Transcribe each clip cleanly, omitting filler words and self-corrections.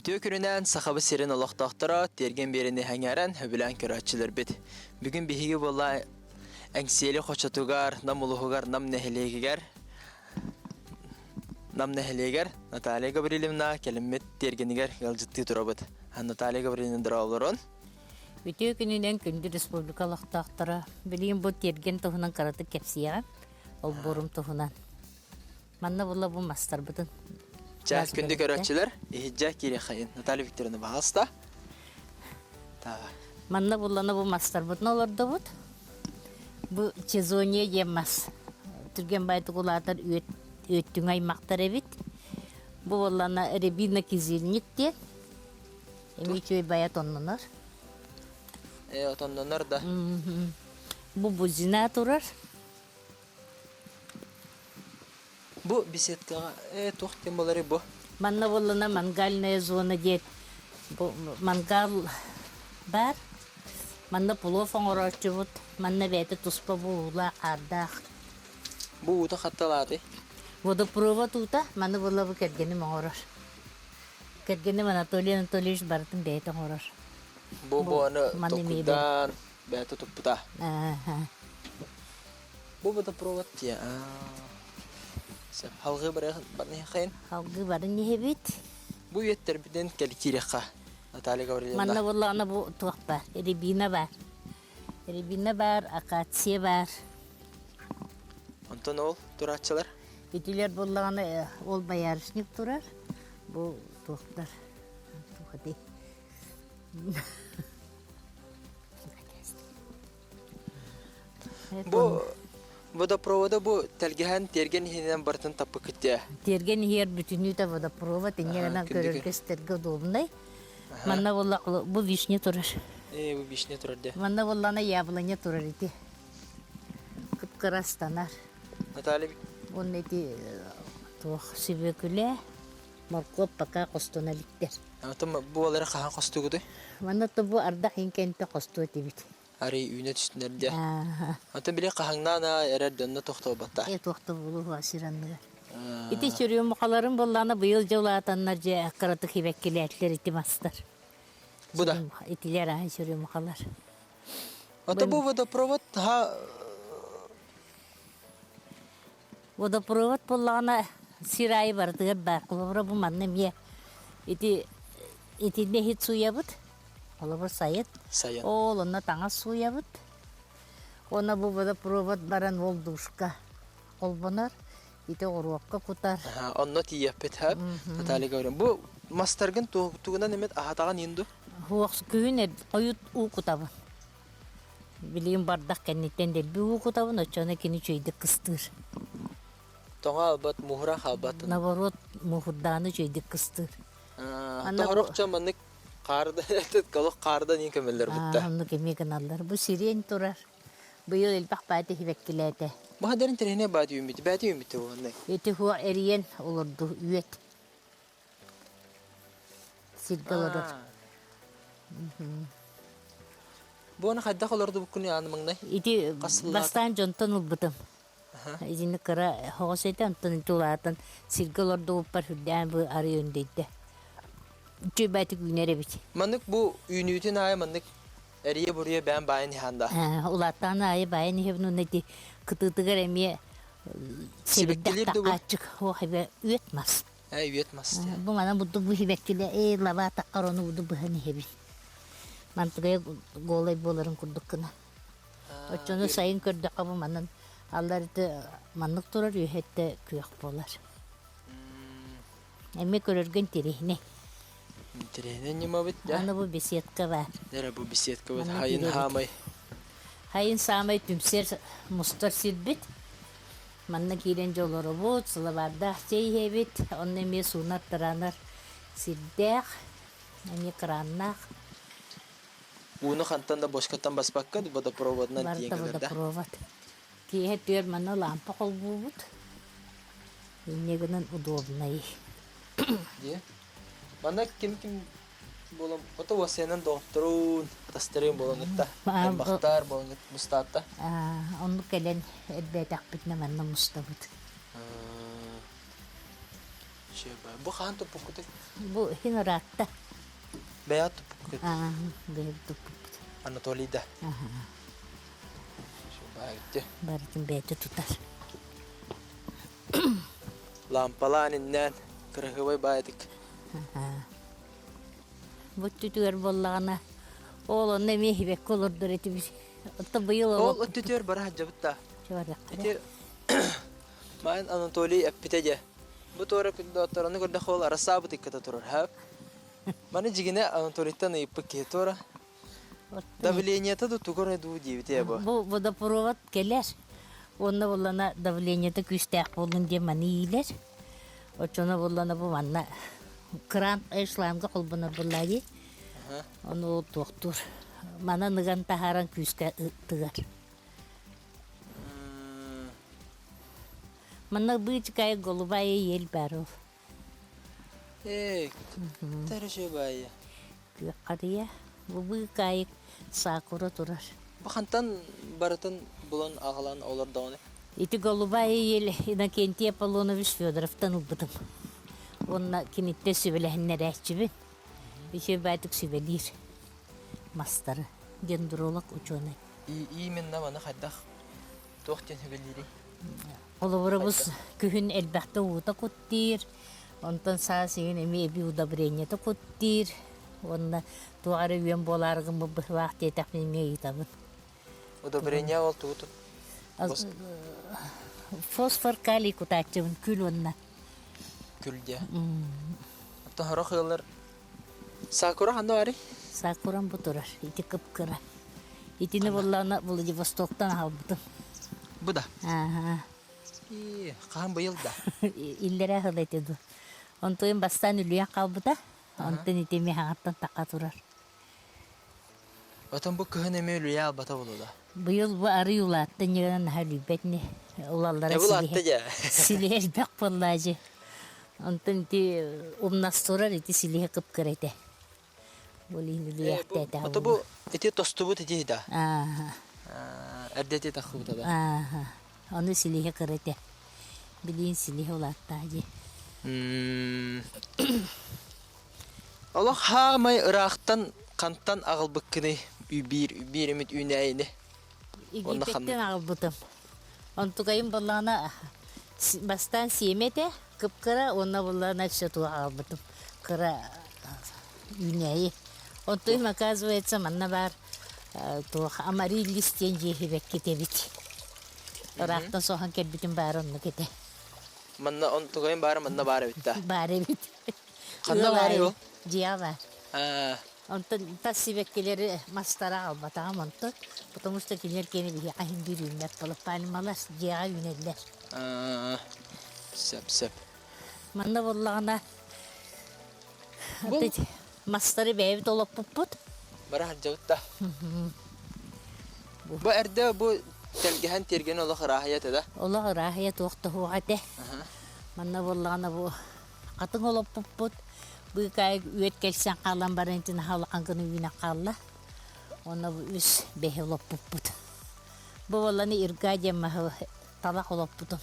Үтүө күнүнэн Сахабыт сирин олохтоохторо тиэргэн биэрэни сэҥээрэн сөбүлээн көрөөччүлэрбит. Бүгүн биһиги буолла Эҥсиэли хочотугар, Нам улууһугар, Нам нэһилиэгигэр Нам нэһилиэгэр Наталья Гаврильевна кэлиммит тиэргэнигэр ыалдьыттыы турабыт. Наталья Гаврильевна дорооболорун. Үтүө күнүнэн күндү республика олохтоохторо. Билигин бу тиэргэн туһунан кыратык кэпсиэҕим. Олбуорум туһунан. Манна була бу мастарбытын. Чэ, күндү көрөөччүлэр, иһирдьэ киириэххэйин. Наталья Викторовна, баҕаста. Манна буллана бу мастарбытын олордубут. Бу чезония диэн мас. Түргэн байтык улаатар үөттүҥ аймахтар эбит. Бу буоллана рябина кизильник диэн. Эми үчүгэй бая тоннонор. Э, отоннонор да. Бу бузина турар. Бу беседкаҕа э туох диэн буоларый бу? Манна буоллана мангальная зона диэт бу мангал баар. Манна плов оҥорооччубут. Манна бэйэтэ туспа бу уулаах хаардаах. Бу уута хатталаатый? Водопровод уута маны буолла бу кэргэним оҥорор. Кэргэним Анатолий Анатольевич барытын бэйэтэ оҥорор. Бу бу аны толкуйдаан бэйэтэ туппута. Бу водопровод дии. Сөп. Халгыы барыаххайын. Халгыы барын иһэбит. Бу үөттэрбитин кэлкиириэххэ, Наталья Гаврильевна. Манна буоллаҕына бу туох баар? Рябина баар. Рябина баар, акация баар. Онтон ол турааччылар? Итилэр буоллаҕына ол боярышник турар. Бу туохтар? Туох этэй? Бу водопровода бу тэлгэһэн тиэргэн иһинэн барытын таппыккыт дии. Тиэргэн иһигэр бүтүннүүтэ водопровод инньэ гынан көрөргө-истэргэ удобнай. Манна буолла бу вишня турар. Ээ бу вишня турар дии. Манна буоллаҕына яблоня турар ити. Кып-кыра астанар. Наталья Уонна ити туох сүбүөкүлэ, моркуоп пока хостоно иликтэр. Атын бу балары хаһан хостугутуй? Манна то бу ардах иҥкэнтэ хостуо этибит. Арый үүнэ түстүнэр дии. Атын били хаһаҥнаан эрэр дьонно тохтобатта. Э тохтобулу сир анныгар. Ити чөрүөмухаларын буоллаана быйыл дьэ улаатаннар дьэ кыратык хибэккилээтлэр ити мастар. Бу да? Итилэр аһын чөрүөмухалар. Ата бу водопровод ха Водопровод буоллаҕына сир аайы барытыгар баар. Холобура бу манна эмиэ ити итиннэ иһит сууйабыт. Холобур сайын. Сайын. Ол онно таҥас сууйабыт. Уонна бу водопровод баран ол душка холбонор. Ити оҕуруокка кутар. Онно тиийэппит һэ. Наталья говорим. Бу мастаргын тугунан эмит аһатаҕын иин ду? Хуох күһүн хойут уу кутабын. Билигин бардах кэнниттэн дэлби уу кутабын, оччоҕуна кини үчүгэйдик кыстыыр. Тоҥо албат, муһура хаалбат. Наоборот, муһурдааны үчүгэйдик кыстыыр. Тоһорох дьон маннык хаарда, олох хаардан иин көмөллөр бутта. Оннук эмиэ гыналлар. Бу сирень турар. Быйыл элбэх баати сибэккилээтэ. Бу хадарын тэринэ баати үүммүт, баати үүммүт буоннай. Ити хуа эрийэн олорду үөт. Сиргэ олорор. Бу аны хайдах олордубуккун ааны маҥнай? Ити бастаан дьонтон ылбытым. Итини кыра оҕус этэ, онтон ити улаатан сиргэ олордубуппар үрдээн бу арый өндөйдө. Үчүгэй баайтык үүнэр эбит. Маннык бу үүнүүтүн аайы маннык эрийэ-буруйа бэйэм баайан иһэн да. Улааттаан аайы баайан иһэбин уонна ити кытыытыгар эмиэ Сибэккилиир сэбирдэх да бу? аччык ох эбэ үөт мас. Ээ үөт мас диэн. Бу манан буду бу сибэккилэ ээ лабаа таххар ону буду быһан иһэбин. Мантыгай голай буоларын курдук гына. Оччону сайын көрдөххө бу манан аллар маннык турар үөһэттэ күөх буолар. Эмиэ көрөргө интэриэһинэй. Интэриэһинэй ньымабыт да. Аны бу беседка баар. Эрэ бу беседкабыт хайын хаамай. Хайын саамай түмсэр мустар сирбит. Манна киирэн дьэ олоробут, сылабаардаах чэй иһэбит, онно эмиэ суунар-тараанар сирдээх, эмиэ кырааннаах. Ууну хантан да бочкаттан баспакка водопроводынан тиийэн Барыта кэлэр да? водопровод. Киэһэ түөр манна лампа холбуубут. Инньэ гынан удобнай. Дии. Манна ким-ким буолан ото уосайынан доҕотторун, атастарын буолан ытта, аймахтар буолан мустаатта. Оннук кэлэн элбээтэхпитинэ манна мустабыт. Бу хаһан туппуккутуй? Бу иһин ыраатта. Бэйэ туппуккут? Аа, бэйэбит туппуппут. Анатолий да? Барытын бэйэтэ тутар. Лампалаан иннээн кыраһыабай баайдык. Бу өттүтүгэр буоллаҕына, ол онно эмиэ иһибэккэ олордор этибит. Оттон быйыл Ол өттүтүгэр бара сылдьабыт да. Ити Маайын Анатолий эппитэ дьэ. Бу туора күндү көрдөххө ол арасаабыт икката турар, һап. Маны дьигинэ Анатолийтан ыйыппыт киһи туора. Давлениета да тугу эрэ дуу диэбитэ бу. Бу водопровод кэлэр. Уонна буллана давлениета күүстээх буоллун диэн маны иилэр. Оччоно буллана бу манна кран шланга холбонор буллаа дии. Ону туохтуур. Мана ныган таһааран күүскэ тыгар. Манна быычыкай голубая ель баар ол. Ээ, баайы. Күөх харыйа, бу быыкаайык сакура турар. Бу хантан барытын булан аҕалан олордоҕуна? Ити голубая ель Иннокентий Аполлонович Федоровтан ылбытым. Уонна киниттэн сүбэлэһиннэрээччибин. Үчүгэй баайтык сүбэлиир мастары. Дендролог ученый. Именно маны хайдах туох диэн сүбэлиирий? Холобура бу күһүн элбэхтэ уута куттиир, онтон саас иһин эмиэ эбии удобрениета куттиир уонна туох эрэ үөн буолаары гыммыт быһыылаах диэтэхпинэ эмиэ ыйытабын. Удобрение ол тугу Фосфор калий кутааччыбын күл уонна. Күл диэ. Оттон сорох ыаллар Сакура ханна барый? Сакурам бу турар, ити кып-кыра. Итини буоллаҕына Владивостоктан аҕалбытым. Бу да? Ааһа. Ии, хаһан быйыл да? Иллэрээ сыл этэ дуу. Онтуйум бастаан үлүйэн хаалбыта. Онтон ити эмиэ хаҥаттан таха турар. Отон бу кыһын эмиэ үлүйэ албата буолуо Быйыл бу арый улаатта иннигинэн наһаа үлүйбэт ини. Улаллара улаатта дьэ. Силиһэ элбэх буоллаа дьи. Онтон ити умнас турар ити силиһэ кып-кыра этэ. Ол иһин үлүйээхтээтэ. Ото бу ити тостубут ити да. Ааха. Эрдэ ити таххыбыта да. Ааха. Ону силиһэ кыра этэ. Билиин силиһэ улааттаа дии. Олох хаамай ыраахтан хантан аҕалбыккыный биир биир эмит үүнээйини? Египеттэн аҕалбытым. Онтукайым буоллаҕына бастаан сиэмэ этэ, кып-кыра уонна буоллаҕына өссө туох аҕалбытым кыра үүнээйи. Онтуйум оказывается манна баар туох амариллис диэн дьиэһибэккит эбит. Ыраахтан соһон кэлбитим баара оннук этэ. Манна онтукайым баара манна баар эбит да? Баар эбит. Ханна баарый ол? Дьиэҕэ баар. Онтон тас сибэккилэри мастара аҕалбатаҕым онтон, потому что кинилэр киэнэ биһиэхэ иһин биир үүммэт буолар. Пальмалар дьиэҕэ үүнэллэр. Сөп, сөп. Манна буоллаҕына мастары бэйэбит олоппуппут. Бара сылдьабыт да. Бу эрдэ бу тэлгэһэн тиэргэн олох ырааһыйа этэ да? Олох ырааһыйа туох да суох этэ. Манна буоллаҕына бу Хатыҥ олоппуппут, быыкаайык үөт кэлсэн хаалан баран итин наһаа улахан гына үүнэн хаалла. Онно бу үс бэһи олоппуппут. Бу буолланы ирга диэн маһы талах олоппутум.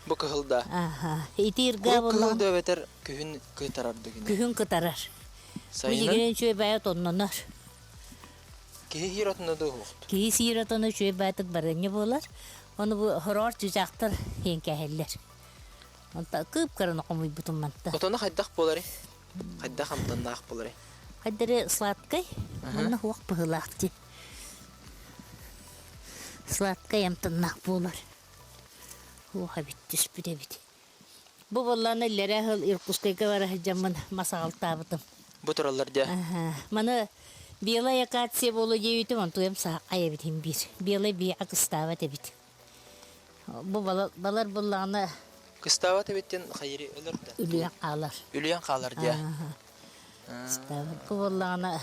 Бу кыһыл да? Аха. Ити ирга Курук кыһыл да эбэтэр күһүн кытарар дыгына? Күһүн кытарар. Сайынын? Билигин үчүгэй баайа отоннонор. Киһи сиир отоно да уһуохтур. Киһи сиир отоно үчүгэй баайтык барыанньа буолар. Ону бу хороҕор чыычаахтар иэн кээһэллэр. Онто кыып-кыраны хомуйбутум манта. Отоно хайдах буоларый? Хайдах амтаннаах буоларый? Хайдары сладкай, манна хуох быһыылаах дии. Сладкай амтаннаах буолар. Хуох эбит, түспүт эбит. Бу буоллаҕына иллэрээ сыл Иркутскайга бара сылдьаммын мас аҕалтаабытым. Бу тураллар дии. Маны белая акация буолуо диэбитим, онтуйам саахай эбит иһин биир. Белай биэҕэ кыстаабат эбит. Бу балар буллаҕына Кыстаабат эбиттин хайыри өлөр да. Үлүйэн хаалар. Үлүйэн хаалар диэ. Кыстаабат. Бу буоллаҕына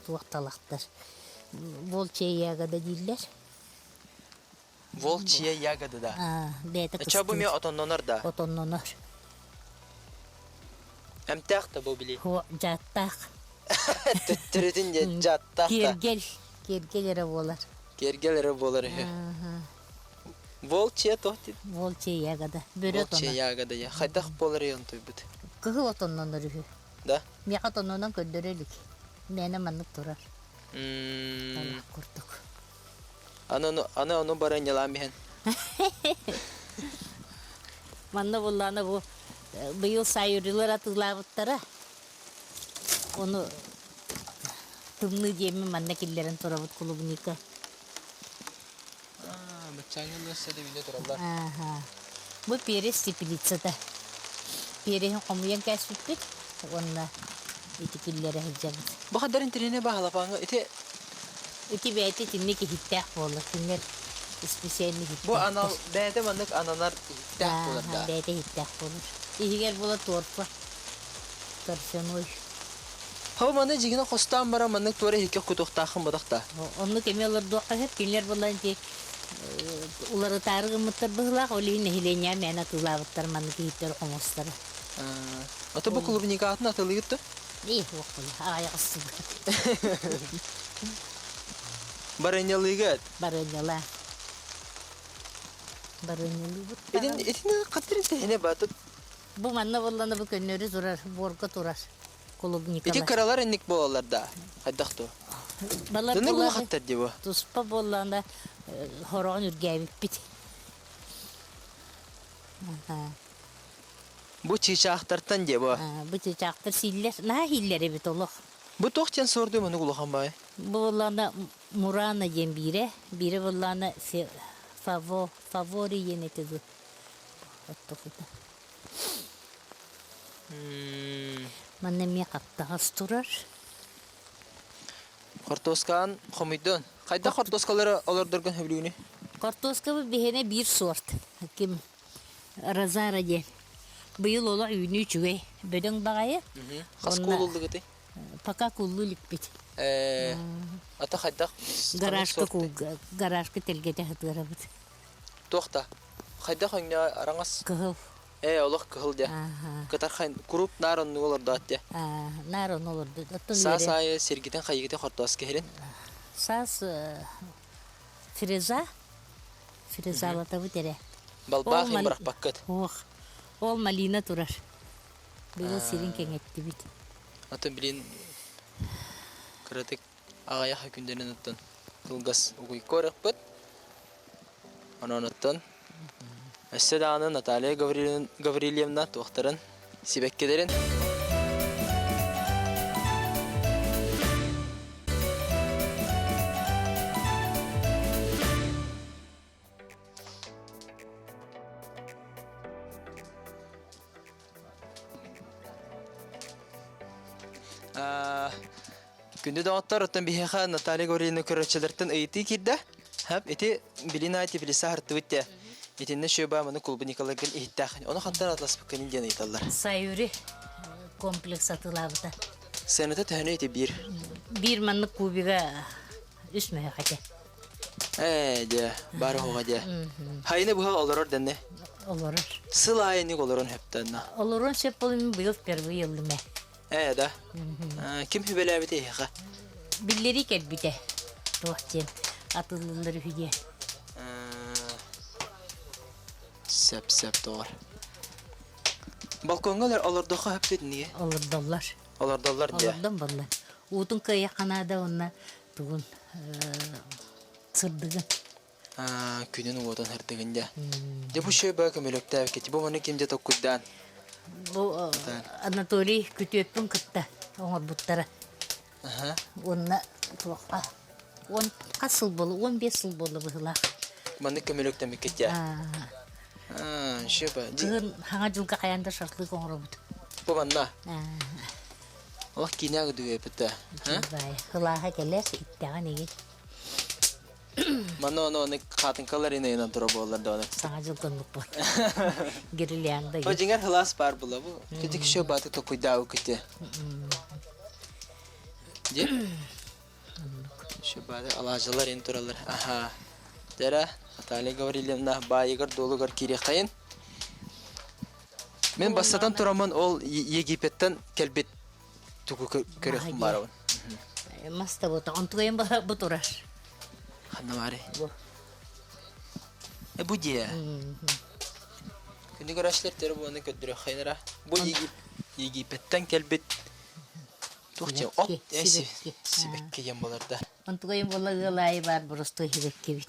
туох талахтар. Волчья ягода дииллэр. Волчья ягода да. Бэйэтэ Ча бу ми отоннонор да. Отоннонор. Эмтээх да бу били. Дьааттаах. Төттөрүтүн дьэ дьааттаах да. Киэргэл. Киэргэл эрэ буолар. Киэргэл эрэ буолар үһү. Волчья то Волчья ягода. Бөрө Волчья ягода я. Хайдах буолар онтуйбут? Кыһыл отоннонор үһү. Да? Миэхэ отоннонон көрдөрө илик. Мээнэ маннык турар. Талах курдук. Аны ону, аны ону барыанньалаан иһэн. Манна буллаана бу быйыл саюрилар атыылаабыттара. Ону тымныы диэммин манна киллэрэн турабыт клубника. Баччааҥҥы лыасса да үүнэ тураллар. Бу перец теплицата. Переһин хомуйан кээспиппит уонна ити киллэрэ сылдьабыт. Бу хаддар интэриэһинэй баһылапааҥҥа ити Ити бэйэтэ итинник иһиттээх буолар. Кинилэр специальный иһиттээх. Бу анал бэйэтэ маннык ананар иһиттээх буолар да. Бэйэтэ иһиттээх буолар. Иһигэр буола торфа. Торфяной. Хабы маны дьигинэ хостоон баран маннык туора иһиккэ кутуохтааххын бодох да. Оннук эмиэ олордуохха сөп. Кинилэр буолан ити уларытаары гыммыттар быһыылаах, ол иһин нэһилиэнньэҕэ мээнэ атыылаабыттар маннык иһиттэр хомустара. Ото бу клубникатын атылыгыт да? Ии, уоххула, аҕайах ыстыбыт. Барыанньалыыгыт? Барыанньалаа. Барыанньалыыбыт. Итин итини хаттырын тэһине батып. Бу манна буоллана бу көннөрү турар, буорга турар. Клубникалар. Ити кыралар инник буолаллар да, хайдах ту? Балар Дыны улахаттар дии бу. Туспа буоллаҕына хороҕун үргээбиппит. Бу чыычаахтартан дии бу. Бу чыычаахтар сииллэр, наһаа иһиллэр эбит олох. Бу туох диэн суордуу мунук улахан баай? Бу буоллаҕына Мурана диэн биирэ, биирэ буоллаҕына Фаво, Фавори диэн этэ дуу. Оттохута. Манна эмиэ хаптаҕас турар. Хортуоскаан хомуйдун. Хайдах хортуоскалары олордоргун сөбүлүүнүй? Хортуоскабыт биһиэнэ биир сорт. Ким Розара диэн. Быйыл олох үүнүү үчүгэй. Бөдөҥ баҕайы. Хас куулуллугутуй? Пока кууллуу иликпит. Э, ата хайдах? Гаражка гаражка тэлгэтэ сытыарабыт. Туох да? Хайдах өҥнө араҥас? Кыһыл. Ээ, олох кыһыл дьэ. Кытархай куруук наар оннук олордоот дьэ. Наар онну олордут. Оттон Саас аайы сиргитин хайыгытын хортоос киһирин. Саас фреза, фрезалатабыт эрэ. Балбаах иһин бырахпаккыт. Ох, ол малина турар. Быйыл сирин кэҥэттибит. Атын билин кыратык аҕыйах күндэнэн оттон кылгас угуйка орохпут. Онон оттон өссө даҕаны Наталья Гаврильевна туохтарын, сибэккилэрин Күндү доҕоттор, оттон биһиэхэ Наталья Гаврильевна көрөөччүлэртэн ыйытыы киирдэ. Хап, ити билин аайы теплица хартыбыт те. Итиннэ шөба маны кулбу Николайгын иһиттээх. Ону хантан атласпыккын диэн ыйыталлар. Сайури комплекс атылаабыта. Сыаната төһөнү ити биир? Биир маннык кубига үс мөһөх этэ. Ээ, дьэ, баар оһоҕо дьэ. Хайыны быһа олорор дэнне. Олорор. Сыл аайы ник олорон хөптөннө. Олорон сөп болуми быйыл впервые ыллым ээ. Ээ, да. Ким сүбэлээбитэ эһиэхэ? Биллэрии кэлбитэ. Туох диэн атыллыллар үһү диэн. Сөп, сөп, доҕор. Балкоҥҥа олордоххо сөп ниэ? Олордоллор. Олордоллор дии. Олордон балла. Уутун кыайа ханаада уонна тугун сырдыгын. Күнүн уотун сырдыгын дьэ. Дьэ бу шөбө көмөлөктөөбүккэ бу маны ким дьэ токкуйдаан? Бу Анатолий күтүөппүн кытта оҥорбуттара. Уонна туохха он хас сыл буолла? 15 сыл буолла быһыылаах. Маннык көмөлөктөммүккүт дьэ. Шөбө. Кыһын хаҥа дьылга хайаан да шашлык оҥоробут. Бу манна. Олох киинэ гыдыгэппит Бай, кылааһа кэлэр, иттэҕин игин. Манна ону аны хаатыҥкалар инайынан тура буоллар да Саҥа дьыл коннук бу. Гирлянда. Бу дьиҥэр хылаас баар була бу. Китик шо бааты токуйдаабы кити. Дьэ. Шо бааты алаажалар ин туралар. Аха. Дера, Наталья Гаврильевна баайыгар дуолугар киириэххэйин. Мин бастатан тураммын ол Египеттен кэлбит тугу көрүөхпүн баарабын. Мас да бута, онтугайым бу турар. Ханна баарый? Э бу дие. Күндү көрөөччүлэр тері буоны көрдөрүөххайнара. Бу Егип... Египеттэн кэлбит туох диэн от Сибэкки. сибэкки диэн буолар да. Онтугайым буола ыал аайы баар боростуой сибэккибит.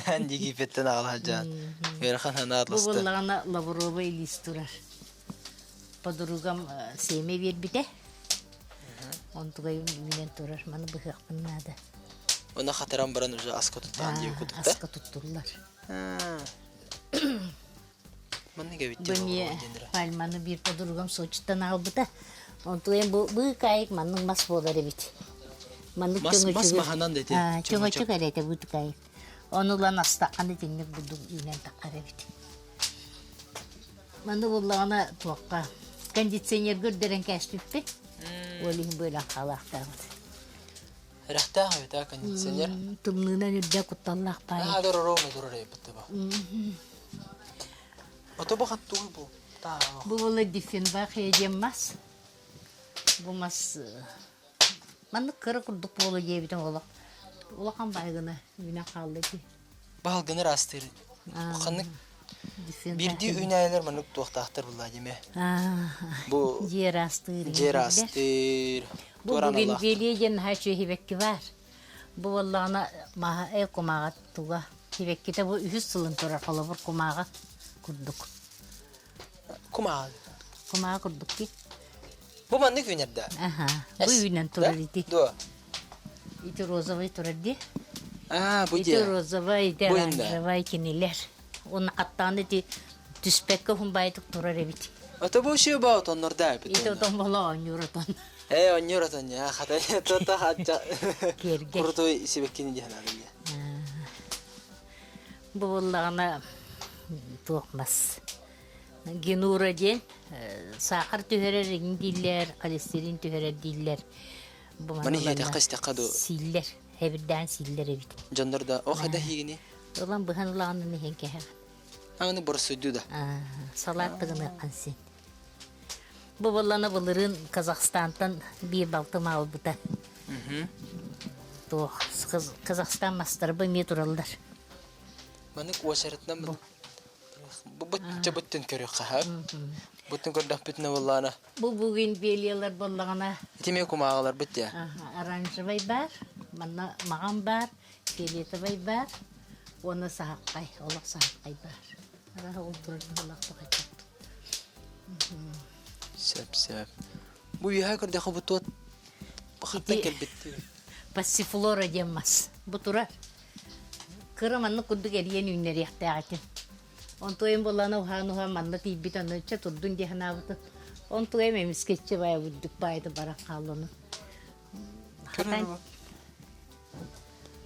Наан Египеттэн аҕала сылдьаан. Ыарахан санаа Бу атласта. буоллаҕына лавровый лист турар. Подругам сиэмэ биэрбитэ. Онтугайым үүнэн турар. Маны быһыахпын наада. Оны хатаран баран уже аска туттаан диye кутукта. Аска туттуллар. Маннык эбит Бу эмиэ пальманы биир подругам Сочиттан аҕалбыта. Онтуйан бу быыкаайык маннык мас буолар эбит. Маннык Мас мас маһынан да ити. Чөҥөчөк эрэ этэ быыкаайык. Ону ылан астаххана итинник бурдук үүнэн таххар эбит. Манны буллаҕына туохха кондиционерга үрдэрэн кээспиппит. Ол иһин быылан хаалаахтаабыт. Эрэхтээх эбит аа кондиционер. Тымныынан үрдэ кутталлаах баайы. Аадыр ровно турар эбит бу. Ото бу хаттугу бу. Бу була Диффенбах диэн мас. Бу мас маннык кыра курдук буола диэбитим олох. Улахан байгына үүнэн хаалла ити. Баһылгыны ыраастыыр. Ханнык биирдии үүнээйилэр маннык туохтаахтар булла диме. Бу Дьиэ ыраастыыр. Дьиэ ыраастыыр. Бу бугенвилия диэн наһаа үчүгэй сибэкки баар. Бу буоллаҕына маһа э кумааҕа туга сибэккитэ бу үһүс сылын турар холобур кумааҕа курдук. Кумааҕы. Кумааҕы курдук дии. Бу маннык үүнэр да? Аха. Бу үүнэн турар ити. Дуо? Ити розовый турар дии. Аа, бу Ити дии. розовый, ити Бу инде. оранжевый кинилэр. Уонна хаттаан ити түспэккэ уһун баайдык турар эбит. Ото бу ши ба отоннорда эбит. Ити отон боло оонньуур отон. Ээ, оонньуур отон я хата то хатча. Киэргэл. Крутой сибэккини диэн аадын Бу буоллаҕына туох мас. Генура диэн саахар түһэрэр иҥин дииллэр, холестерин түһэрэр дииллэр. Бу Маны иһиэтэххэ истэххэ ду сииллэр, хэбирдээн сииллэр эбит. Дьоннор да о хайда иһигини? Ылан быһан ылаҕын иһэн кэһэҕин. Аны боросуйду да. Салаат тыгыныаххын син. Бу буоллана былырыын Казахстантан биир балтым аалбыта. Туох Казахстан мастара бу эмиэ тураллар. Маннык уочаратынан бу бучча буттун көрүөххэ сөп. Буттун көрдөхпүтүнэ буоллаана. Бу бүгүн белиялар буоллаҕына. Ити эмиэ кумааҕыларбыт дии. Оранжевай баар, манна маҕан баар, фиолетовай баар уонна саһаххай, олох саһаххай баар. Араһа ол турар быһыылаах тухайбыт. Сөп, сөп. Бу үөһэ көрдөххө бу туот хаттан кэлбит. Пассифлора диэн мас. Бу турар. Кыра маннык курдук эрийэн үүннэриэхтээх этим. Онтуойум буоллаҕына уһаан-уһаан манна тиийбит аны чэ турдун дии санаабытым. Онтуойум эмискэччи баайа үрдүк баайда баран хаалланы. Хатан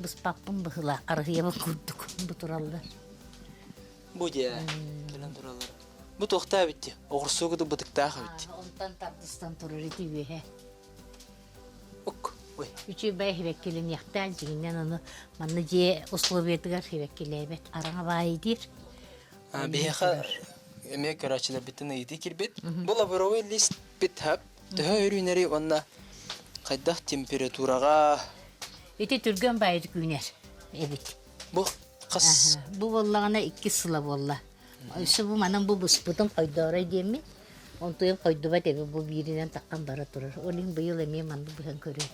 быспаппын быһыылаах харыһыйабын курдук бу тураллар. Бу дьэ кэлэн тураллар. Бу туохтаа эбит дии? Оҕурсуу курдук бытыктаах эбит. Онтон тардыстан турар ити үөһэ. Ок, ой. Үчүгэй сибэккилэниэхтээх дьиҥинэн ону манна дьиэ условиятыгар сибэккилээбэт хараҥа баайы диир. Биһиэхэ эмиэ көрөөччүлэрбиттэн ыйытыы киирбит. Бу лавровый лист бит төһө өрүүнэри уонна хайдах температураҕа Ити түргэн баайдык үүнэр эбит. Бу хас Бу буоллаҕына иккис сыла буолла. Өссө бу манан бу быспытым хойдоорой диэммин, онтуйум хойдубат эбит бу бииринэн таххан бара турар. Ол иһин быйыл эмиэ маннык быһан көрүөм.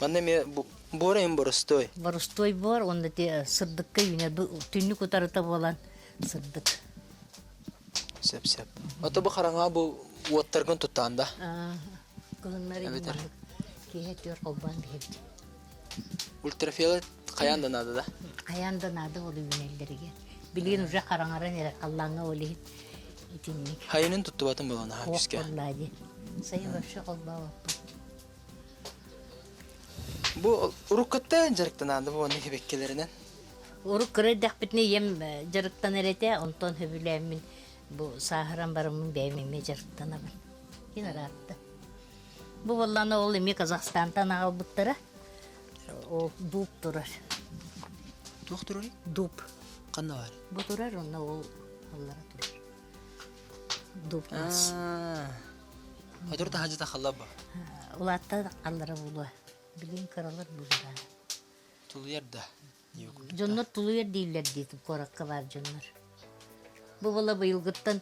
Манна эмиэ буора им боростуой. Боростуой буор уонна сырдыкка үүнэр бу түннүк утарыта буолан сырдык. Сөп сөп. Ото бу хараҥа бу уоттаргын туттаан да? Кыһыннары маннык киэһэ түөр холбоон биһэбит. Ультрафиолет хайаан да наада да? Хайаан да наада ол үүнэллэригэр. Билигин уже хараҥаран эрэ халлааҥҥа ол иһин итинник. Хайынын туттубатын буолан аһаа күүскэ. Буолла дии. Сайын вообще холбообоппут. Бу уруккутта дьарыктанаады бу онно хебеккелеринен. Урук кыра эрдэхпитинэ ийэм дьарыктанар этэ, онтон сөбүлээммин бу сааһыран бараммын бэйэм эмиэ дьарыктанабын. Кин ыраатта. Бу буоллаҕына ол эмиэ Казахстантан аҕалбыттара. Ол дуб турар. Туох турарый? Дуб. Ханна баар? Бу турар, онно ол аллара турар. Дуб мас. Хотур таһаадьыта халлаба. Улаатта аллара буолуо. Билигин кыралар буолуо. Тулуйар да. Дьоннор тулуйар дииллэр дии куоракка баар дьоннор. Бу буола быйылгыттан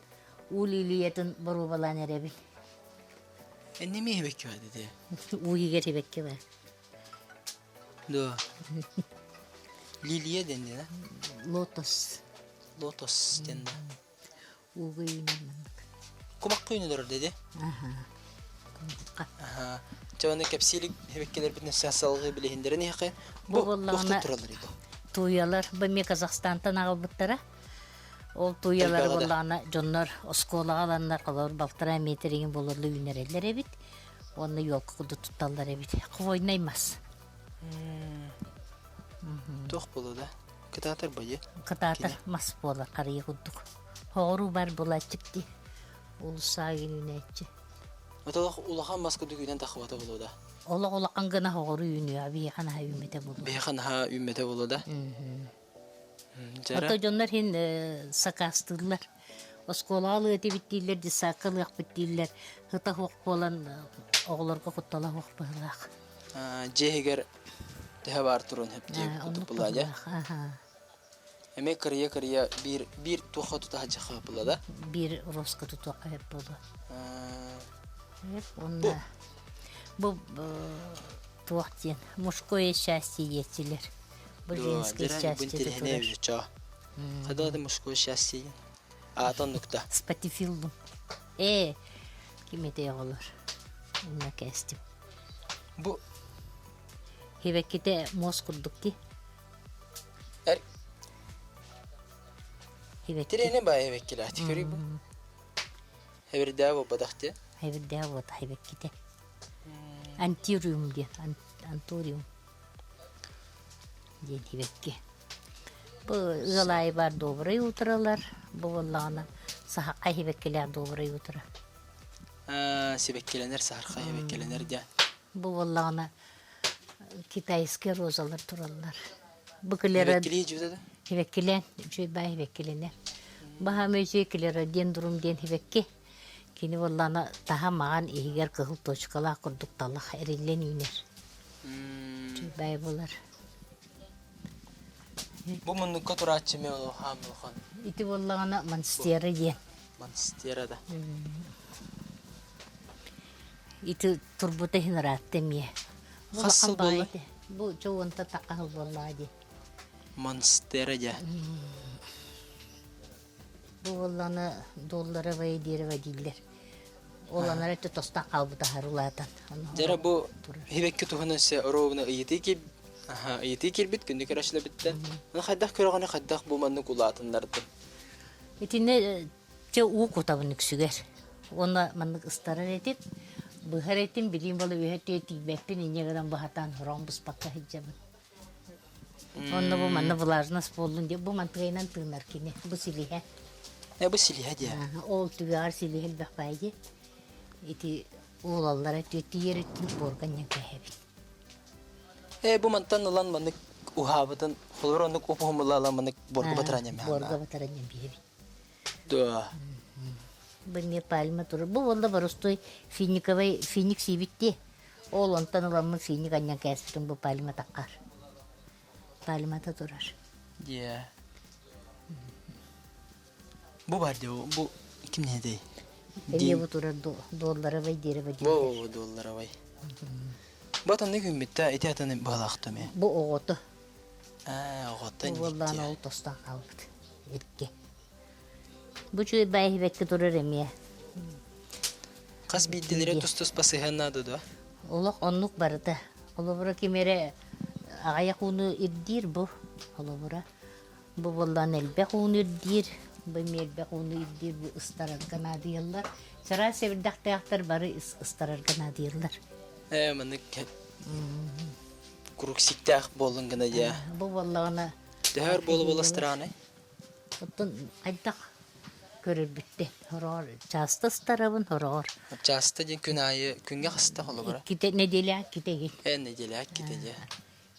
Уу лилиятын боруобалаан эрэбин. Энними эбэкки бар дede. Уу иһигэр эбэкки бар. Дуо. Лилия дэнди да? Лотос. Лотос дэнди. Ууга үүнэр маннык. Кумахха үүнэлэр деди. Аха. Кумахха. Аха. Чэ оны кэпсиилик эбэккилэрбитин салгыы билиһиннэрэн иһэхэ. Бу Бу буоллаҕына туохта тураллар ити? Тууйалар бу эмиэ Казахстантан аҕалбыттара. Ол тууйалары Элбэҕэ да. буоллаҕына дьоннор оскуолаҕа ыланнар холобур балтараа метр иҥин буолурлу үүнэрэллэр эбит. Уонна елка курдук тутталлар эбит. Хвойнай мас. Туох буолуо да? Кытаатар бадьы. Кытаатар мас буолар харыйа курдук. Хоҕуруу бар булааччык дии. Улусаа үүнээччи. Отолох улахан мас курдук үүнэн тахыбата буолуо да? Олох улахан гына хоҕуруу үүнүө, биһиэхэ наһаа үүммэтэ буолуо. Биһиэхэ наһаа үүммэтэ буолуо да? Ото дьоннор иһин сакаастыыллар. Оскуолаҕа ылыа этибит дииллэр, детсадка ылыахпыт дииллэр. Сыта суох буолан оҕолорго куттала суох быһыылаах. Дьиэ иһигэр төһө баар туруон сөп диэбит курдук Оннук буолла дьэ. быһыылаах. Аха. Эмиэ кырыйа-кырыйа биир биир туохха тута сылдьыахха буолла да? Биир роска тутуохха сөп буолуо. Бу Уонна бу туох диэн мужское счастье диэччилэр. Бу женское счастье турар. Когда мужское счастье Аата оннукта. Спатифиллум. Ээ, ким этэ оҕолор? Онно кээстим. Бу Хибэккитэ муос курдук ди. Эр Хибэкки. Тирэни баа хибэккилээх көрүй бу. Хэбирдээ буолбатах ти. Хэбирдээ буолбатах хибэккитэ. Антириум диэн, антуриум диэн хибэкки. Бу ыал аайы баар добрай утралар, бу буоллаҕына саһархай сибэккилээх добрай утра. Сибэккилэнэр саһархай сибэккилэнэр диэн. Бу буоллаҕына китайскай розалар тураллар. Бу клера Сибэккилии дьүтэ да? Сибэккилээн, үчүгэй баай сибэккилэнэр. Баһаам үчүгэй клеродендрум диэн сибэкки. Кини буоллаҕына таһа маҕан иһигэр кыһыл точкалаах курдук талах эриллэн үүнэр. Үчүгэй баай буолар. Бу муннукка турааччы эмиэ улахан улахан. Ити буоллаҕына монстера диэн. Монстера да. Ити турбута иһин ыраатта эмиэ. Хас сыл буолла? Бу чоуонта такка сыл буоллаҕа дии. Монстера дьэ. Бу буоллаҕына долларовое дерево дииллэр. Ол анара өттө тостон хаалбыта аһар улаатан. Дьара бу хибэкки туһунан се оруобуна ыйытыы киир ыйытыы киирбит күндү көрөөччүлэрбиттэн. Аны хайдах көрөҕүнэ хайдах бу маннык улаатыннардын? Итиннэ чэ уу кутабын үксүгэр. Уонна маннык ыстарар этим. Быһар этим, билиим буола үөһэ өттүгэр тиийбэппин, инньэ гынан быһатаан хороон быспакка сылдьабын. Онно бу манна влажность буоллун диye бу мантыгайынан тыынар кини бу силиһэ. Э бу силиһэ диye. Ол түгэҕэр силиһэ элбэх баай дии. Ити уолаллара түөттүйэр өттүн буорган диэн кэһэбит. Э бу мантан ылан маннык уһаабытын холобур оннук упуһумула ылан маннык буорга батаран эмэ. Буорга батаран биэбит. Да. Бу эмиэ пальма турар. Бу уонна боростуой финиковай финик сиибит дии. Ол онтон ыламмын финик анньан кээспитим бу пальма таххар. Пальмата турар. Дьэ. Бу бар дии, бу ким нэдэй? Эмиэ бу турар долларовай дерево дииллэр. Бу долларовай. Бу атаннык үүммүттэ, ити атаны быһалаахтым ээ. Бу оҕото. Ээ, оҕото Бу буоллаҕына ол тостон хаалбыт. Иргэ. Бу үчүгэй баай иһибэккэ турар эмиэ. Хас биирдилэрэ тус-туспа сыһыан наада дуо? Олох оннук барыта. Холобура ким эрэ аҕыйах ууну ирдиир бу. Холобура бу буоллаан элбэх ууну ирдиир, бу эмиэ элбэх ууну ирдиир, бу ыстарарга наадыйаллар. Чараас сэбирдэхтээхтэр бары ыстарарга наадыйаллар. Ээ, маннык куруук сиктээх буоллун гына дьэ. Бу буоллаҕына Төһөр буола-буола ыстараанай? Оттон хайдах көрөрбүттэн хороҕор чааста ыстарабын хороҕор. Чааста диэн күн аайы күҥҥэ хаста холобура? Иккитэ нэдиэлэ иккитэ игин. Э нэдиэлэ иккитэ дьэ.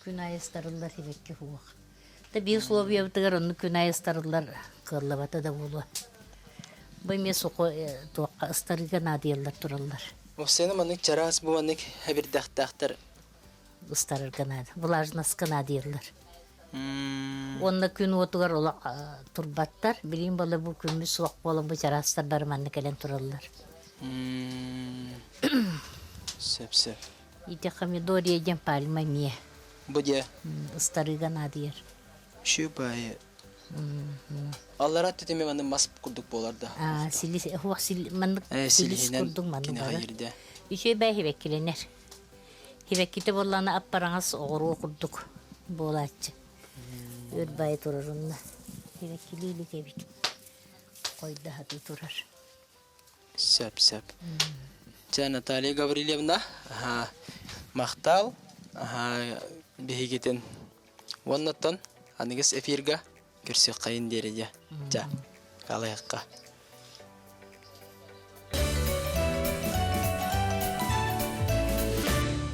Күн аайы ыстарыллар сибэкки суох. Да биир условиябытыгар оннук күн аайы ыстарыллар кыаллыбата да буолуо. Бу эмиэ сухо туохха ыстарыыга наадыйаллар тураллар. Уопсайынан маннык чараас бу маннык эбирдэхтээхтэр ыстарарга наада, влажноска наадыйаллар. Уонна күн уотугар олох турбаттар. Билигин буолла бу күммүт суох буолан бу чараастар бары манна кэлэн тураллар. Сөп сөп. Ити помидория диэн пальма эмиэ. Бу диэ? Ыстарыыга наадыйар. Шүбайы. Аллара түтүмэ маннык мас курдук буолар да. Силис, хуох маннык силис курдук маннык бары. Үчүгэй бай хибэккилэнэр. Хибэкките буоллаана аппараҥас оҕуруо курдук буолааччы. Өр бай турар онно. Хибэккилии илик эбит. Хойда хатыы турар. Сөп, сөп. Чэ, Наталья Гаврильевна, махтал биһигитин уоннаттан аныгыс эфирга көрсүөххэйин диэри дьэ. Чэ, калайыққа.